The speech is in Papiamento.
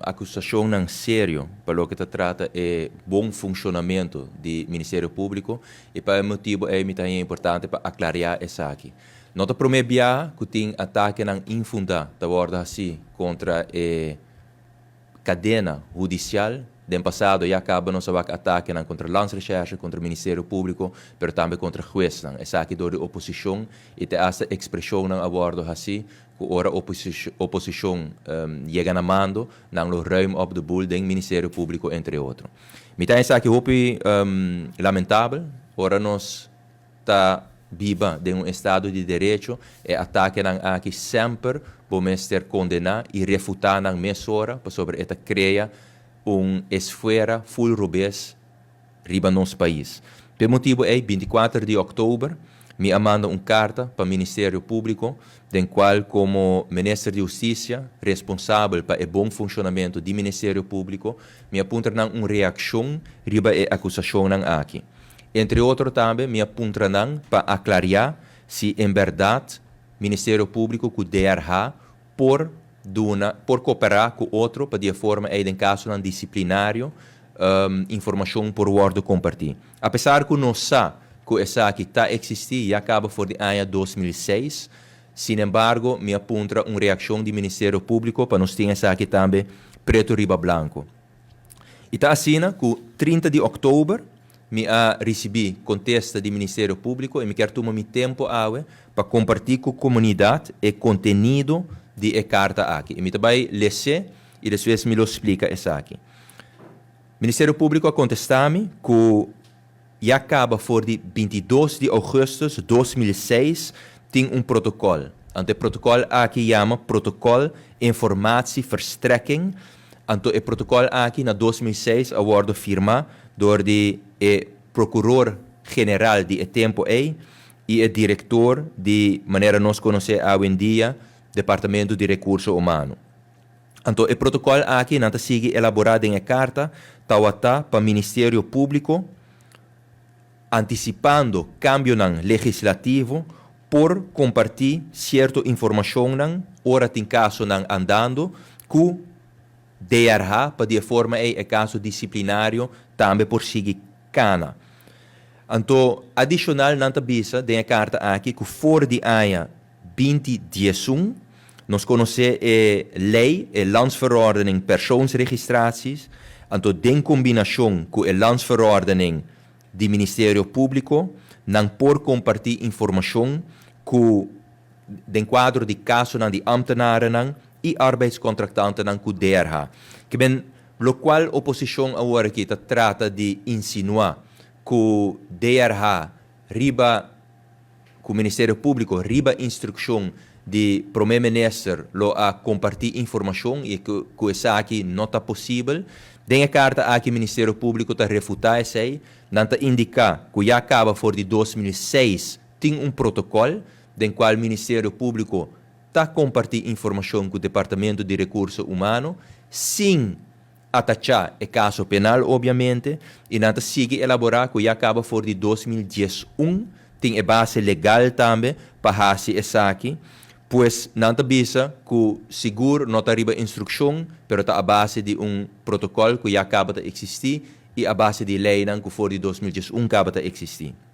Acusacionnan serio pa loke ta trata e bon funcionamento di Ministerio Publico y pa e motibo ey mi ta importante pa aclara esaki. No ta prome bia cu tin atakenan infunda ta wordo haci contra e cadena hudicial. Den pasado ya caba nos a wak atakenan contra Landsrecherche, contra Ministerio Publico, pero tambe contra huesnan. Esaki door di oposicion y te hasta expresionnan a wordo haci cu ora oposicion yega na mando, nan lo ruim op de boel den Ministerio Publico, entre otro. Mi ta esaki hopi lamentabel. Ora nos ta biba den un estado di derecho, e atakenan aki semper bo mester condena y refuta nan mesora, pasobra e ta crea un esfera full robes riba nos pais. P'e motibo ey, 24 di october, mi a manda un carta pa Ministerio Publico, den cual como Minister di Husticia, responsabel pa e bon funcionamento di Ministerio Publico, mi a puntra nan un reaccion riba e acusacionnan aki. Entre otro tambe mi a puntra nan pa aclaria si en berdad Ministerio Publico cu DRH por duna, por coopera cu otro pa di e forma ey den casonan disciplinario informacion por wordo comparti. Apesar cu nos sa cu esaki ta existi ya caba for di aña 2006, sin embargo, mi a puntra un reaccion di Ministerio Publico pa nos tin esaki tambe preto riba blanco. Y ta asina cu 30 di october mi a ricibi contesta di Ministerio Publico y mi kier tuma mi tempo awe pa comparti cu comunidad e contenido di e carta aki. Y mi ta bay lese y despues mi lo splica esaki. Ministerio Publico a contesta mi cu ya caba for di 22 di augustus 2006 tin un protocol. Anto e protocol aki yama Protocol Informatieverstrekking. Anto e protocol aki na 2006 a wordo firma door di e Procuror General di e tempo ey y e director di, manera nos conoce awendia, Departamento di Recurso Humano. Anto e protocol aki, nan ta sigui elabora den e carta, tawata pa Ministerio Publico, anticipando cambionan legislativo, por comparti cierto informacionnan ora tin casonan andando cu DRH pa di e forma ey e caso disciplinario tambe por sigui cana. Anto adicional nan ta bisa den e carta aki cu for di aña 2011 nos conoce e ley, e Landsverordening Persoonsregistraties, anto den combinacion cu e Landsverordening di Ministerio Publico, nan por comparti informacion cu den cuadro di casonan di ambtenarennan y arbeidscontractantennan cu DRH. Ke men locual oposicion awor aki ta trata di insinua cu DRH riba cu Ministerio Publico riba instruccion di Prome Minister lo a comparti informacion y cu esaki no ta posibel. Den e carta aki Ministerio Publico ta refuta esey, nan ta indica cu ya caba for di 2006 tin un protocol den cual Ministerio Publico ta comparti informacion cu Departamento di Recurso Humano, sin atacha e caso penal obviamente, y nan ta sigui elabora cu ya caba for di 2011 tin e base legal tambe pa haci esaki. Pues nan ta bisa cu sigur no ta riba instruccion, pero ta a base di un protocol cu ya caba ta existi y a base di leynan cu for di 2011 caba ta existi.